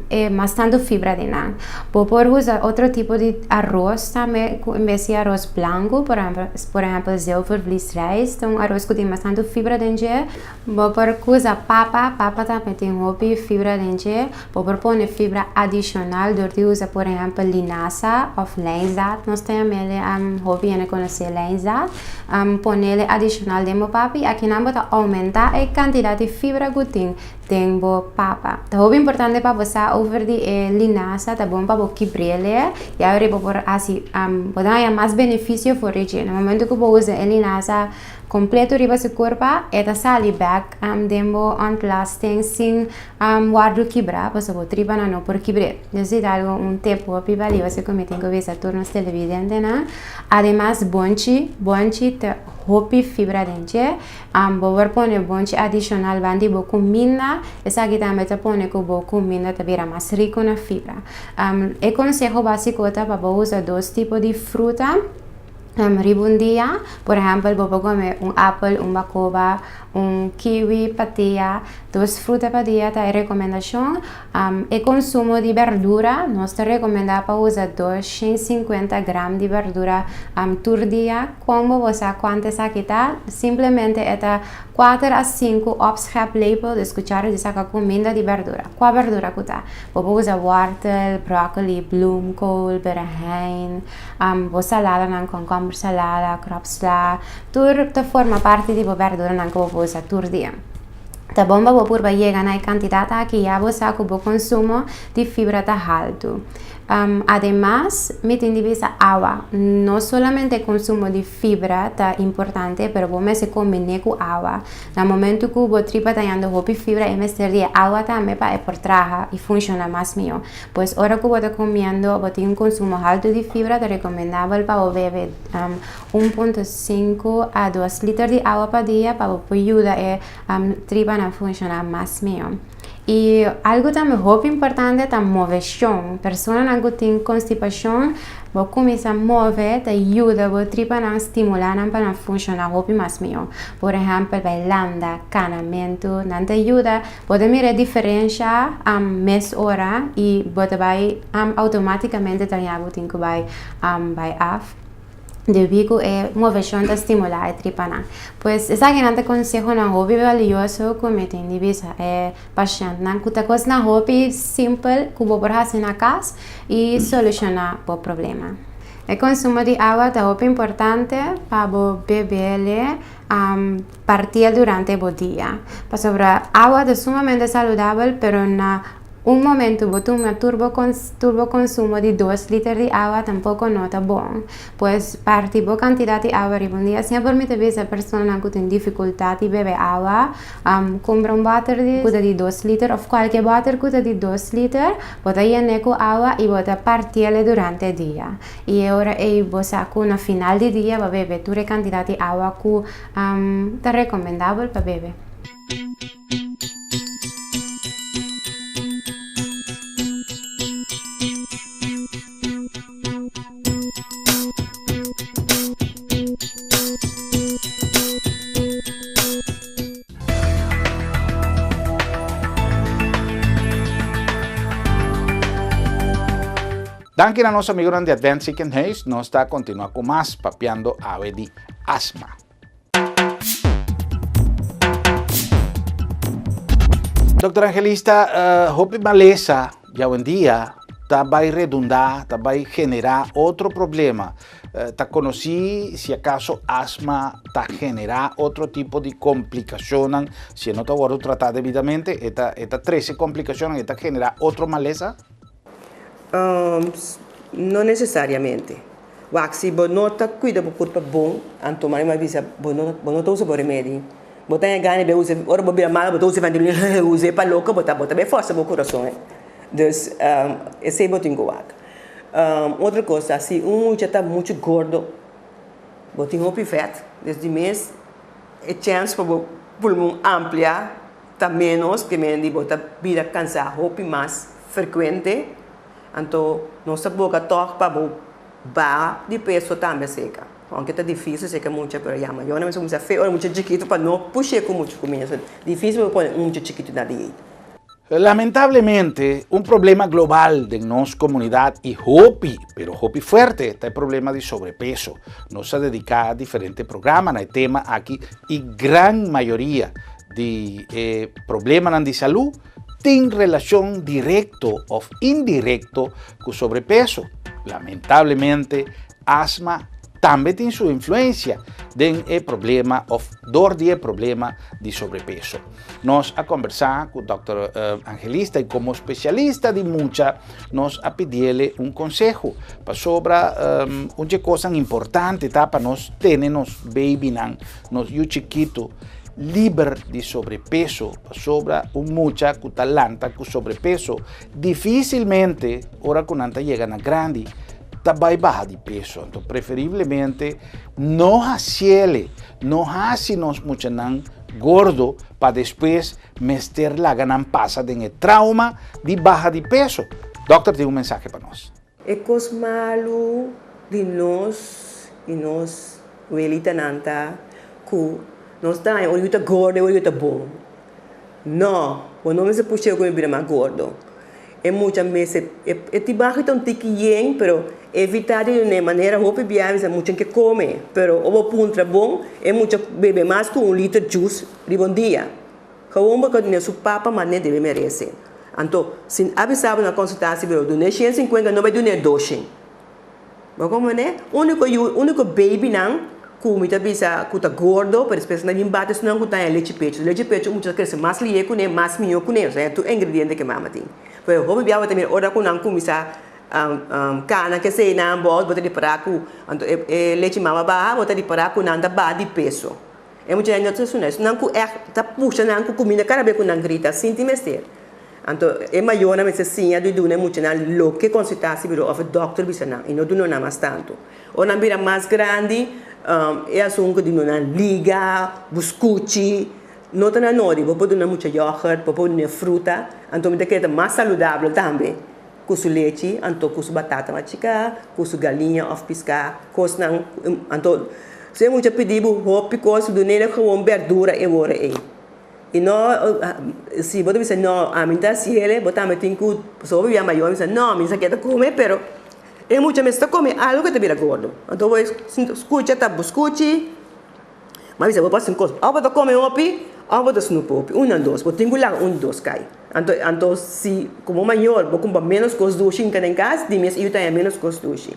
e mas tantu fibra den nan. Bo por usa otro tipo di aros tambe ku en bes di aros blanku por ehèmpel por ehèmpel zilvervliesrijst ta un aros ku tin mas tantu fibra den dje. Bo por usa papa, papa tambe tin hopi fibra den dje. Bo por pone fibra adishonal dor di usa por ehèmpel linasa òf lijnzaad nos ta yam'e hopi hende konosé lijnzaad. Ponele adishonal den bo papa i akinan bo ta oumentá e kantidat di fibra ku tin den bo papa. Ta hopi importante pa bo sa over di e linasa, ta bon pa bo kibr'e i awor bo por hasi bo ta haña mas benefisio for di dje. Na momento ku bo usa e linasa kompleto riba su kurpa e ta sali bèk den bo ontlasting sin Wòrdu kibrá, pasobra bo tripanan no por kibr'é. Esei ta algu un tip hopi balioso ku mi tin ku bisa tur nos televidentenan. Ademas bonchi, bonchi ta hopi fibra den dje. Bo por pone bonchi adishonal banda di bo kuminda, esaki tambe ta pone ku bo kuminda ta bira mas riku na fibra. E konseho básiko ta pa bo usa dos tipo di fruta riba un dia. Por ehèmpel bo por kome un apel, un bakoba, un kiwi pa dia. Dos fruta pa dia ta e rekomendashon. E konsumo di berdura, nos ta rekomendá pa usa 250 gram di berdura tur dia. Kon bo bo sa kuantu esaki ta? Simplemente e ta kuater a sinku opscheplepel, dus kuchara di saka kuminda di berdura. Kua berdura ku ta? Bo por usa wòrtel, bròkoli, bloemkool, berehein, bo saladanan, kònkòmber salada, kròpsla, tur ta forma parti di bo berduranan ku bo por usa tur dia. Ta bon pa bo purba yega na e kantidat aki ya bo sa ku bo konsumo di fibra ta haltu. Ademas, mi tin di bisa awa. No solamente e konsumo di fibra ta importante, pero bo mester kombiné ku awa. Na momentu ku bo tripa ta yanda hopi fibra e mester di e awa tambe pa e por traha i funshoná mas mihó. Pues ora ku bo ta komiendo bo tin un konsumo haltu di fibra ta rekomendabel pa bo bebe 1.5 a 2 liter di awa pa dia pa bo por yuda e tripanan funshoná mas mihó. I algu tambe hopi importante ta moveshon. Personanan ku tin konstipashon, bo kuminsá move ta yuda bo tripanan stimulá nan pa nan funshoná hopi mas mihó. Por ehèmpel bai landa, kanamentu, nan ta yuda. Bo ta mira e diferensha mes ora i bo ta bai outomátikamente ta haña bo tin ku bai bai af. Debí ku e moveshon ta stimulá e tripanan. Pues esakinan ta konsehonan hopi balioso ku mi tin di bisa e pashèntnan ku ta kosnan hopi simpel ku bo por hasi na kas i solushoná bo problema. E konsumo di awa ta hopi importante pa bo bebele partiel durante bo dia. Pasobra awa ta sumamente saludabel pero na Un momento bo tuma tur bo tur bo consumo di dos liter di awa tampoco no ta bon. Pues parti bo cantidad di awa riba un dia. Semper mi ta bisa personanan cu tin dificultad di bebe awa, cumpra un boter di cu ta di dos liter of cualke boter cu ta di dos liter, bo ta yene cu awa y bo ta partiele durante e dia. Y e ora ey bo sa cu na final di dia bo a bebe tur e cantidad di awa cu ta recomendabel pa bebe. Danki na nos amigonan di Advent Ziekenhuis, nos ta kontinuá ku mas papiando awe di asma. Dòkter Angelista, hopi malesa djawendia ta bai redundá, ta bai generá otro problema. Ta konosí si akaso asma ta generá otro tipo di komplikashonnan, si e no ta wòrdu tratá debidamente, e ta e ta trese komplikashonnan, e ta generá otro malesa? No nesesariamente. Wak, si bo no ta kuida bo kurpa bon, anto mari mi a bisa bo no bo no ta usa bo remedi. Bo ta haña gana di usa, ora bo bira malo bo ta usa ventilador, usa pa loko bo ta bo ta bai forsa bo kurason. Dus esei bo tin ku wak. Otro kos ta si un mucha ta muchu gordo, bo tin hopi vèt, dus di mes e chèns pa bo pulmon amplia ta ménos, ke men di bo ta bira kansá hopi mas frekuente, anto nos ta boga tòg pa bo baha di peso tambe seka. Ounke ta difísil seka mucha, pero ya mayornan mester kuminsá fe ora mucha chikitu pa no push'é ku muchu kuminda. So difísil pa bo pone un mucha chikitu na dieta. Lamentablemente, un problema global den nos comunidad y hopi, pero hopi fuerte, ta e problema di sobrepeso. Nos a dedica diferente programa na e tema aki y gran mayoria di e problemanan di salud tin relacion directo of indirecto cu sobrepeso. Lamentablemente, asma tambe tin su influencia den e problema of dor di e problema di sobrepeso. Nos a kombersá ku dòkter Angelista i komo spesialista di mucha nos a pidiele un konseho pasobra un dje kosnan importante ta pa nos tene nos babynan, nos yu chikitu liber di sobrepeso pasobra un mucha ku ta lanta ku sobrepeso difisilmente ora ku nan ta yega na grandi ta bai baha di peso. Anto preferiblemente no hasiele, no hasi nos muchanan gordo pa despues mester laga nan pasa den e trauma di baha di peso. Dokter tin un mensahe pa nos. E kos malu di nos i nos welitanan ta ku nos ta haña ora yu ta gordo i ora yu ta bon. No, bo no mester pusha ku e bira mas gordo. E mucha mester, e tibahi ta un tiki yen, pero evita di dun'e manera hopi bia bisa mucha ke kome, pero ora bo puntra bon, e mucha bebe mas ku un liter juice riba un dia. Gewoon bo ka dun'e su papa manera debe merese. Anto, si a bisa bo na konsultasi pero dun'e shen sinkuenta no bai dun'e doshen. Bo comprende? Unico yu, unico babynan cu mi ta bisa cu ta gordo, pero despues nan bin bati esunnan cu ta haña lechi pecho. Lechi pecho mucha ta crece mas lihe cune, mas miho cune, osea tur ingrediente cu e mama tin. Pero hopi bia bo ta mira ora cu nan cuminsa cana kesey nan bo bo ta ripara cu anto e lechi mama baha, bo ta ripara cu nan ta baha di peso. E mucha nan no ta esuna, esunnan cu echt ta pusha nan cu cuminda cada bes cu nan grita sinti mester. Anto e mayornan mester siña di duna e muchanan loke konsultá si biro òf e dòkter bisa nan i no duna nan mas tantu. Ora nan bira mas grandi e asuntu di duna nan liga, buskuchi, no ta na nodi. Bo por duna mucha yògùrt, bo por duna fruta, anto mi ta kere ta mas saludabel tambe ku su lechi, anto ku su batata machiká, ku su galiña òf piská, kosnan. Anto si e mucha pidi bo hopi kos, dun'e gewoon bèrdura e ora ei. I no, si bo ta bisa no, ami no ta hasi ele, bo tambe tin ku, pasobra bo bia mayor, bisa no, mi sa ke ta kome, pero e mucha mester ta kome algu ke ta bira gordo. Anto bo skucha ta bo skuchi, bo a bisa bo por hasi un kos, òf bo ta kome hopi, òf bo ta snup hopi, un nan dos, bo tin ku laga un di dos kai. Anto, anto si komo mayor bo kumpra ménos kos dushi hinka den kas, di mes yu ta haña ménos kos dushi.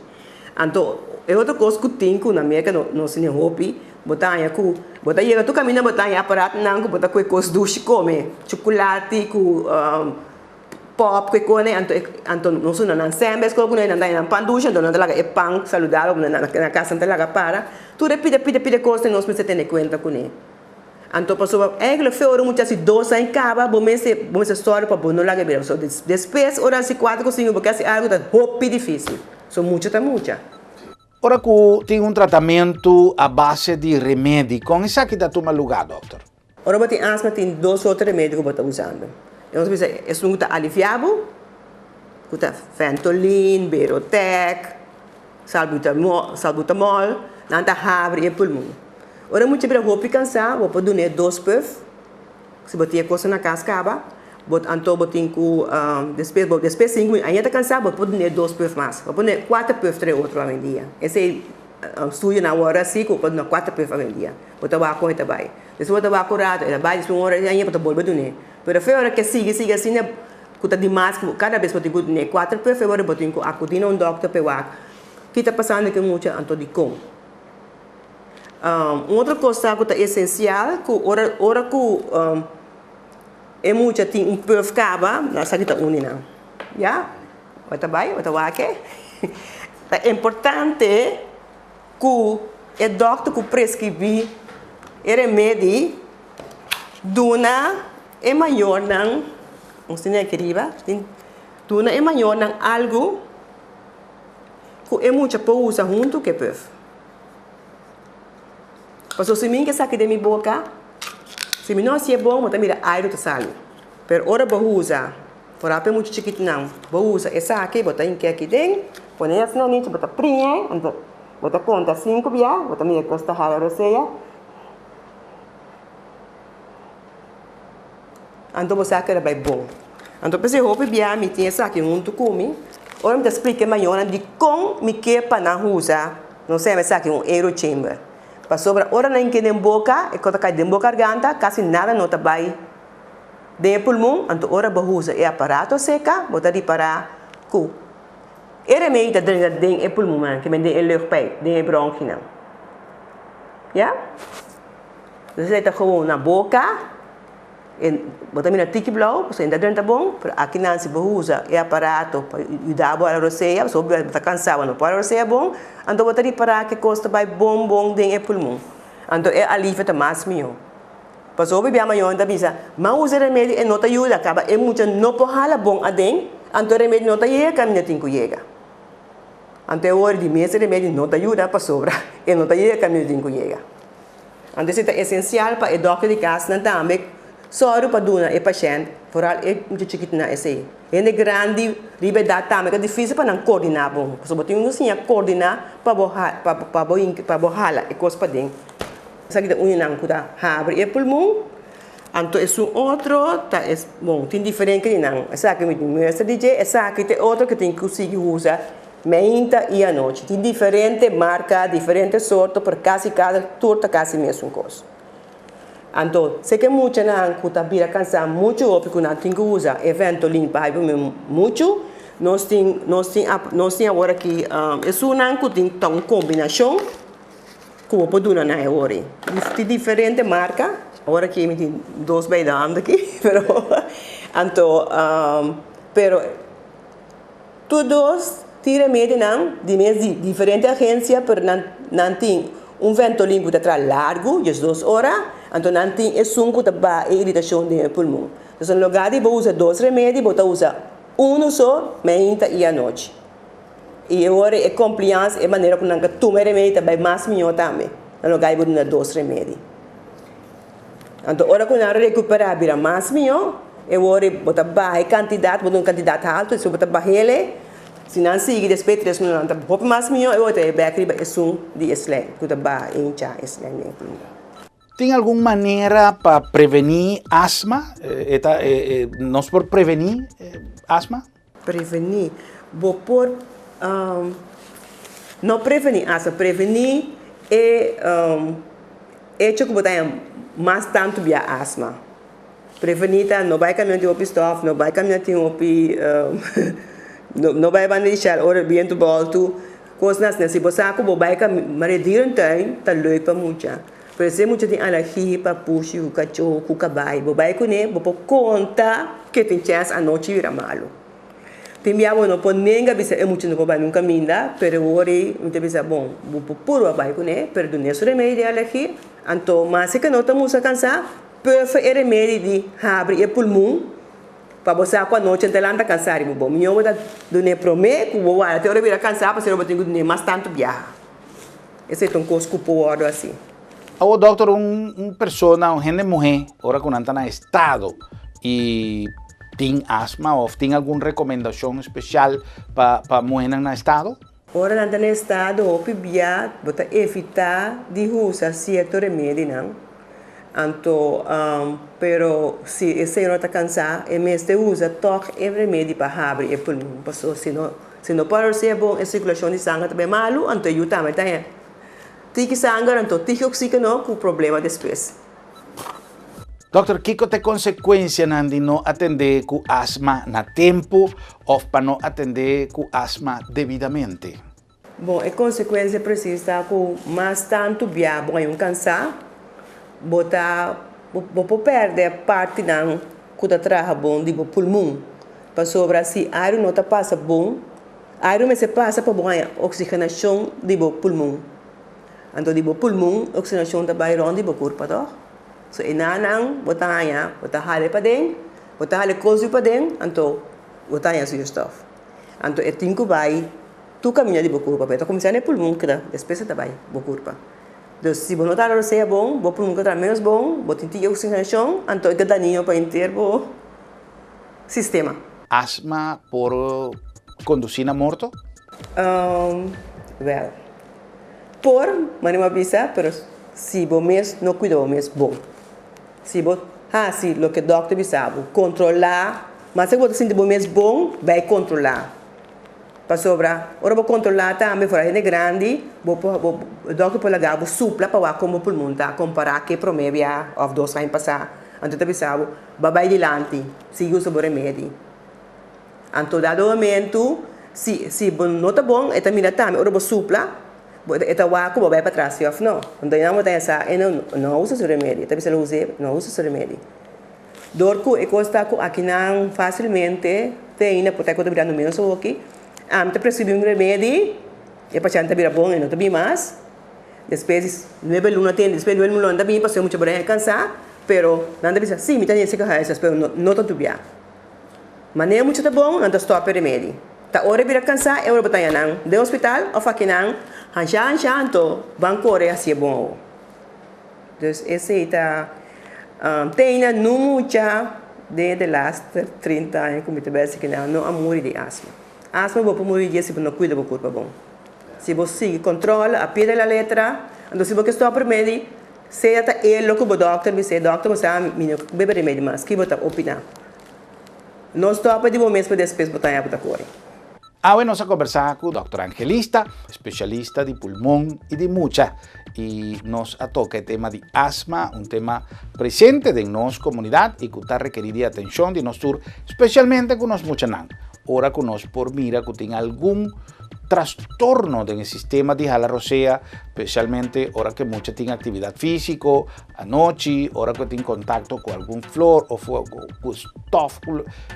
Anto e otro kos ku tin ku na Merka no no siña hopi, bo ta haña ku bo ta yega tur kaminda bo ta haña aparatonan ku bo ta koe kos dushi kome, chukulati ku pòp ku e kone, anto e anto nos una nan sèmbe eskol ku nan ta haña nan pan dushi anto nan ta laga e pan saludabel ku nan na kas nan ta laga para, tur e pida pida pida kos nos mester tene kuenta kuné. Anto pasobra eigenlijk fe ora mucha hasi dos aña kaba bo mester bo mester sòru pa bo no laga e bira pasobra despues ora hasi kuater ku sinku bo ke hasi algu ta hopi difisil so mucha ta mucha. Ora ku tin un tratamentu a base di remedi kon esaki ta tuma lugá dòkter? Ora bo tin asma tin dos soorten remedi ku bo ta usando. E nos bisa esun ku ta alivia bo ku ta Ventolin, Berotec, Salbutamol, nan ta habri e pulmon. Ora mucha bira hopi cansá, bo por dun'é dos puf, si bo tin e cosa na cas caba. Bo anto bo tin ku despues bo despues sinku minüt ainda ta kansá bo por dun'é dos pùf mas. Bo por dun'é kuater pùf tres otro awendia. Esei studionan awor a si ku bo por duna kuater pùf awendia. Bo ta wak kon e ta bai. Despues bo ta wak un rato e ta bai despues un ora ainda bo ta bolbe dun'é. Pero fe ora ke sigui sigui asina ku ta dimas ku kada bes bo tin ku dun'é kuater pùf e ora bo tin ku akudí na un dòkter pa e wak ki ta pasando ku e mucha anto dikon. Un otro kos ta ku ta esensial ku ora ora ku E mucha tin un puf kaba, nan sa ki ta uni nan. Ya, bo ta bai, bo ta wak e. Ta importante ku e dòkter ku preskribí e remedi duna e mayornan, nos tin aki riba, duna e mayornan algu ku e mucha por usa huntu ku e puf. Pasobra si mi ke saki den mi boka, si mi no hasié bon, bo ta mira airu ta sali. Pero ora bo usa, foral pa e mucha chikitunan, bo usa esaki, bo ta hink'é aki den, pone asina nichi, bo ta priñ'é, anto bo ta konta sinku bia, bo ta mira kos ta hala rosea. Anto bo sa ku el a bai bon. Anto p'esei hopi bia mi tin esaki huntu ku mi, ora mi ta splika e mayornan dikon mi ke pa nan usa, nos ta yama esaki un aerochamber. Pasobra ora nan ke den boka, e kos ta kai den bo garganta, kasi nada no ta bai den e pulmon, anto ora bo usa e aparato seka, bo ta ripará ku e remedi ta drenta den e pulmonnan, ke men den e luchtpijp, den e bronchinan. Ya? Entonces e ta gewoon na boka, e bo ta mira tiki blou, pasobra e no ta drenta bon, pero aki nan si bo usa e aparato pa yuda bo hala rosea, pasobra bo ta kansa bo no por hala rosea bon, anto bo ta ripara ke kos ta bai bon bon den e pulmon. Anto e alivio ta mas mihó. Pasobra hopi bia mayornan ta bisa, m'a usa e remedi e no ta yuda, kaba e mucha no por hala bon aden, anto e remedi no ta yega kaminda tin ku yega. Anto e ora di mes e remedi no ta yuda pasobra e no ta yega kaminda tin ku yega. Anto esei ta esensial pa e dòkter di kasnan tambe sòru pa duna e pashènt, foral e mucha chikitunan esei. Hende grandi riba edat tambe ta difísil pa nan koordiná bon, pasobra bo tin ku siña koordiná pa bo pa bo pa bo hala e kos paden. Esaki ta un di nan ku ta habri e pulmon, anto esun otro ta es bon tin diferente di nan, esaki mi tin muestra di dje, esaki ta e otro ku tin ku sigui usa Meinta i anochi. Tin diferente marka, diferente sorto, pero kasi kada tur ta kasi mesun kos. Anto, se ke muchanan ku ta bira kansá muchu hopi ku nan tin ku usa e Ventolin pa haiba muchu, nos tin nos tin nos tin awor aki esunnan ku tin ta un kombinashon ku bo por duna nan e ora ei. Tin diferente marka, awor aki mi tin dos bij de hand aki, pero anto pero. Tur dos tin remedinan di mes di diferente agencia pero nan nan tin un ventolin cu ta traha largu, 12 ora, anto nan tin esun cu ta baha e iritacion den e pulmon. Entonces en lugar di bo usa dos remedi bo ta usa uno so meinta y anochi. Y e ora e compliance, e manera cu nan ta tuma e remedi ta bay mas miho tambe en lugar di bo duna dos remedi. Anto ora ku nan rekuperá bira mas mihó, e wor bo ta baha e kantidat, bo duna un kantidat haltu, despues bo ta bah'el, si nan sigui despues di tres luna nan ta hopi mas mihó, e wor ta e bèk riba esun di e slijm ku ta baha e hinchá e slijm den e pulmon. Tin algun manera pa prevení asma? E ta nos por prevení asma? Prevení. Bo por no prevení asma, prevení e echo ku bo ta haña mas tantu bia asma. Prevení ta no bai kaminda tin hopi stòf, no bai kaminda tin hopi no bai banda di shèl ora bientu bòltu, kosnan asina. Si bo sa ku bo bai mare dierentuin ta leuk pa mucha. Pero si e mucha tin alergia pa pushi ku kachó ku kabai, bo bai kuné, bo por konta ke tin chèns anochi bira malu. Tin bia bo no por nenga bisa e mucha no por bai nun kaminda, pero awor ei mi ta bisa bon, bo por purba bai kuné, pero dun'é su remedi di alergia. Anto maske ke no ta musa kansá, purfa e remedi di habri e pulmon pa bo sa ku anochi nan ta lanta kansá riba bo. Mihó bo ta dun'é promé ku bo wara te ora bira kansá pasobra bo tin ku dun'é mas tantu biaha. Esei ta un kos ku por wòrdu hasi. Awor dòkter un un persona un hende muhé ora ku nan ta na estado i tin asma òf tin algun rekomendashon spesial pa pa muhénan na estado? Ora nan ta na estado hopi bia bo ta evitá di usa sierto remedinan. Anto, pero si e señora ta kansá, e mester usa tòg e remedi pa habri e pulmon. Pasobra si no, si no por rosea bon, e sirkulashon di sanger ta bai malu, anto e yu tambe ta haña tiki sanger, anto tiki oksígeno ku problema despues. Dòkter, kiko ta e konsekuensianan di no atendé ku asma na tempu òf pa no atendé ku asma debidamente? Bon, e konsekuensia presis ta ku mas tantu bia bo haña un kansá, bo ta bo por pèrdè partinan ku ta traha bon di bo pulmon. Pasobra si airu no ta pasa bon, airu mester pasa pa bo haña oksigenashon di bo pulmon. Anto di bo pulmon oksigenashon ta bai rònt di bo kurpa tòg. So e nanan bo ta haña, bo ta hala paden, bo ta hala kos di paden, anto bo ta haña zuurstof. Anto e tin ku bai tur kaminda di bo kurpa, pero e ta kuminsá na e pulmon keda, despues e ta bai bo kurpa. Dus si bo no ta rosea bon, bo pulmon ta traha ménos bon, bo tin tiki oksigenashon, anto e ta dañino pa henter bo sistema. Asma por kondusí na morto? Wèl, por, manera mi a bisa, pero si bo mes no kuida bo mes bon. Si bo hasi loke dòkter bisa bo, kontrolá, maske ku bo ta sinti bo mes bon, bai kontrolá. Pasobra ora bo kontrolá tambe for hende grandi, bo por bo dòkter por laga bo supla pa wak kon bo pulmon ta, kompará ku e promé bia òf dos aña pasá. Anto ta bisa bo, bo a bai dilanti, sigui usa bo remedi. Anto dado momentu, si si bo no ta bon, e ta mira tambe ora bo supla, Bo e ta wak ku bo bai patras si òf no. Anto e nan bo ta pensa, e no no a usa su remedi. E ta bisa lo us'é, no a usa su remedi. Dor ku e kos ta ku akinan fásilmente te ainda por ta ku ta birando ménos awoki, ami ta preskribí un remedi, e pashènt ta bira bon, e no ta bin mas. Despues di nuebe luna tende, despues di nuebe luna nan ta bin pasobra e mucha por a kansá, pero nan ta bisa, sí, mi ta hasi ehercicio, pero no no ta dubiá. Manera e mucha ta bon, nan ta stòp e remedi. Ta ora e bira kansá, e ora bo ta haña nan den hospital òf aki nan hanshá hanshá anto ban kore hasi e bon awo. Dus esei ta teina no mucha den e delaster 30 aña ku mi ta bèstig ki nan no a muri di asma. Asma bo por muri di dje si bo no kuida bo kurpa bon. Si bo sigui kòntròl a pie de la letra, anto si bo ke stòp remedi, sea ta e loke bo dòkter bis'é, dòkter bo sa mi no ke bebe remedi mas, ki bo ta opiná? No stòp di bo mes pa despues bo ta haña bo ta kore. Awe nos a kombersá ku Dòkter Angelista, spesialista di pulmon i di mucha, i nos a toka e tema di asma, un tema presente den nos komunidat i ku ta rekerí di atenshon di nos tur, spesialmente ku nos muchanan, ora ku nos por mira ku tin algun trastorno den e sistema di hala rosea, spesialmente ora ku e mucha tin aktividat físiko, Anochi, ora ku tin kontakto ku algun flor òf ku stòf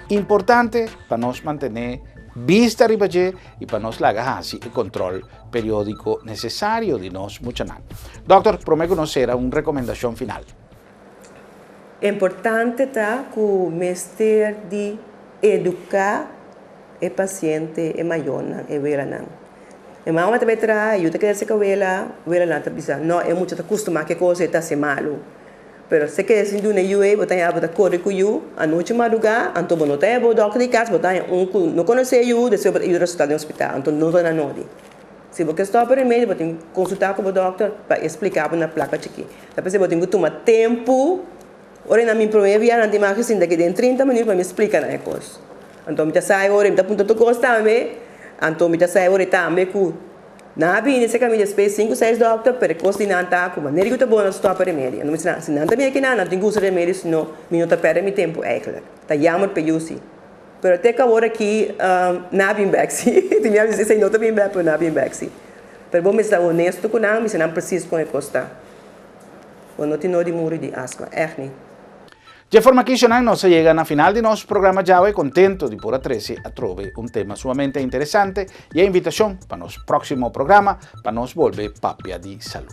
importante pa nos mantené bista riba dje i pa nos laga hasi e kontròl periódiko nesesario di nos muchanan. Dòkter, promé ku nos sera un rekomendashon final. Importante ta ku mester di eduká e pasiente, e mayornan, e welanan. E mama ta bai traha, yu ta keda serka wela, welanan ta bisa, no, e mucha ta kustumá ke kos, e ta hasi malu. Pero si keda sin duna yu ei, bo ta haña bo ta kore ku yu anochi madrugá, anto bo no ta haña bo dòkter di kas, bo ta haña un ku no konosé yu, despues bo ta yu resultá den hospital, anto no ta na nodi. Si bo ke stòp e remedi, bo tin ku konsultá ku bo dòkter pa e splika bo na plaka chikí. Ta p'esei bo tin ku tuma tempu, ora nan bin promé bia nan tin mas ku sinta aki den 30 minüt pa mi splika nan e kos. Anto mi ta sai ora, mi ta puntra tur kos tambe. Anto mi ta sai ora tambe ku nan a bini serka mi despues sinku seis dòkter, pero e kos di nan ta ku manera ku ta bon nan stòp e remedi. Anto mi si nan, si nan ta bini aki nan, nan tin ku usa remedi, si no mi no ta pèrdè mi tempu eigentlik. Ta yammer pa yu si. Pero te ku awor aki nan a bin bèk si. Tin mi a bisa esei no ta bin bèk, pero nan a bin bèk si. Pero bo mester ta honesto ku nan, bisa nan presis kon e kos ta. Bo no tin nodi muri di asma, ègt ni. Dje forma aki shonnan nos a yega na final di nos programa djawe contento di por a trece atrobe un tema sumamente interesante y e invitacion pa nos proximo programa pa nos bolbe papia di salud.